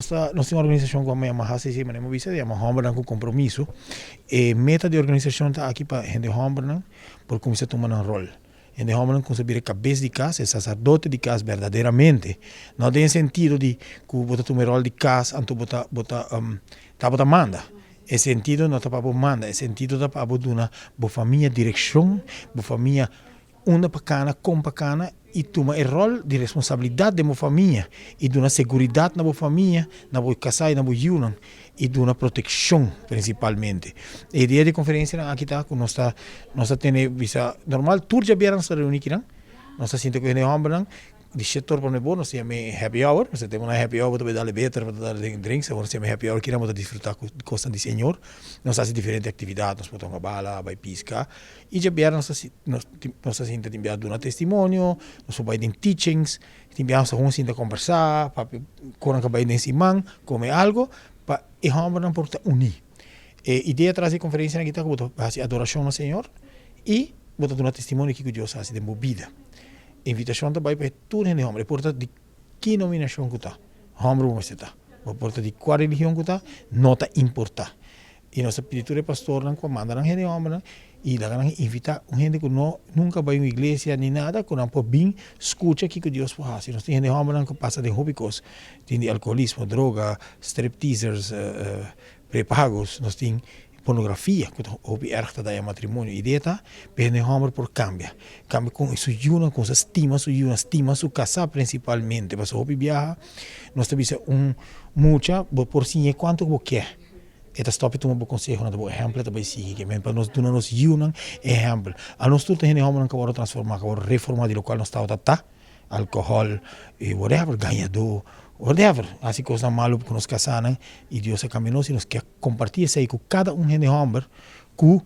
Nos ta nos tin un organisashon ku a yama HCC, manera mi a bisa, ta yama Hòmbernan ku Kompromiso. E meta di e organisashon ta aki pa hende hòmbernan por kuminsá tuma nan ròl. Hende hòmbernan kuminsá bira e kabes di kas, e saserdote di kas berdaderamente. No den e sentido di ku bo ta tuma e ròl di kas anto bo ta bo ta ta bo ta manda. E sentido no ta pa bo manda, e sentido ta pa bo duna bo famia direkshon, bo famia Unda pa kana, kon pa kana i tuma e ròl di responsabilidat den bo famia i duna seguridat na bo famia, na bo kasá i na bo yiunan i duna protekshon prinsipalmente. E idea di e konferensianan aki ta ku nos ta nos ta tene bisa normal tur djabièrnè nos ta reuní kinan, nos ta sinta ku hende hòmbernan di shete or pa nuebe or nos ta yam'é happy hour, nos ta tene una happy hour bo ta bai dal e beter, bo ta dal e drinks, awor nos ta yam'é happy hour kinan bo ta disfrutá ku kosnan di Señor. Nos ta hasi diferente aktividat, nos por tonga bala, bai piska. I djabièrnè nos ta nos nos ta sinta tin bia duna testimonio, nos por bai den teachings, tin bia nos ta hunga sinta kombersá, papia kon nan ka bai den siman, kome algo, pa e hòmbernan por ta uní. E idea tras di e konferensianan aki ta ku bo ta hasi adorashon na Señor i bo ta duna testimonio di kiko Dios a hasi den bo bida. E invitashon ta bai pa e tur hende hòmber, e por ta di ki nominashon ku ta, hòmber bo mester ta, bo por ta di kua religion ku ta, no ta importá. I nos a pidi tur e pastornan ku a manda nan hende hòmbernan i laga nan invitá un hende ku no nunka bai un iglesia ni nada ku nan por bin skucha kiko Dios por hasi. Nos tin hende hòmbernan ku pasa den hopi kos, tin di alkoholismo, droga, stripteasers, prepagos, nos tin pornografia ku ta hopi erg ta daña matrimonio. Idea ta pa e hende hòmber por kambia, kambia kon su yunan, kon sa stima su yunan, stima su kasá prinsipalmente pasobra hopi biaha nos ta bisa un mucha bo por siñ'é kuantu ku bo ke. E ta stòp i tuma bo konsehonan, ta bo ehèmpel e ta bai sigui. Ke men pa nos duna nos yiunan ehèmpel. Anos tur ta hende hòmbernan ku a wòrdu transformá, ku a wòrdu reformá di lokual nos tabata ta, alkohòl, i whatever, gañadó, whatever, hasi kosnan malu ku nos kasánan, i Dios a kambia nos i nos ke kompartí esei ku kada un hende hòmber ku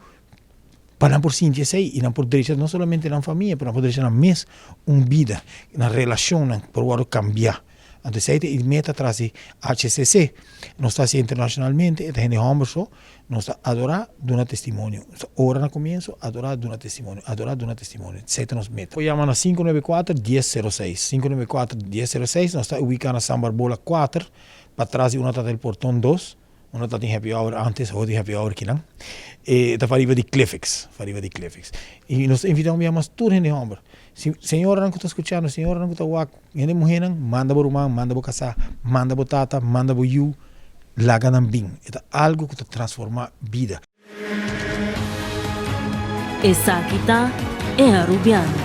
pa nan por sinti esei i nan por drecha no solamente nan famia, pero nan por drecha nan mes un bida, nan relashonnan por wòrdu kambiá. Anto esei ta e meta tras di HCC. Nos ta hasi internashonalmente, e ta hende hòmber so, nos ta adorá duna testimonio. Nos ta ora na komienso, adorá duna testimonio, adorá duna testimonio. Esei ta nos meta. Por yama na 594 1006, 594 1006, nos ta ubiká na San Barbola 4, patras di unda ta el porton 2. Uno ta tin happy hour antes, awor tin happy hour kinan. E ta pariba di Cliffix, pariba di Cliffix. I nos ta invitá un bia mas tur hende hòmber. Si señoranan ku ta skuchando, señoranan ku ta wak, hende muhénan, manda bo ruman, manda bo kasá, manda bo tata, manda bo yu, laga nan bin. E ta algu ku ta transformá bida. Esaki ta E Arubiano,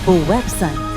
bo website.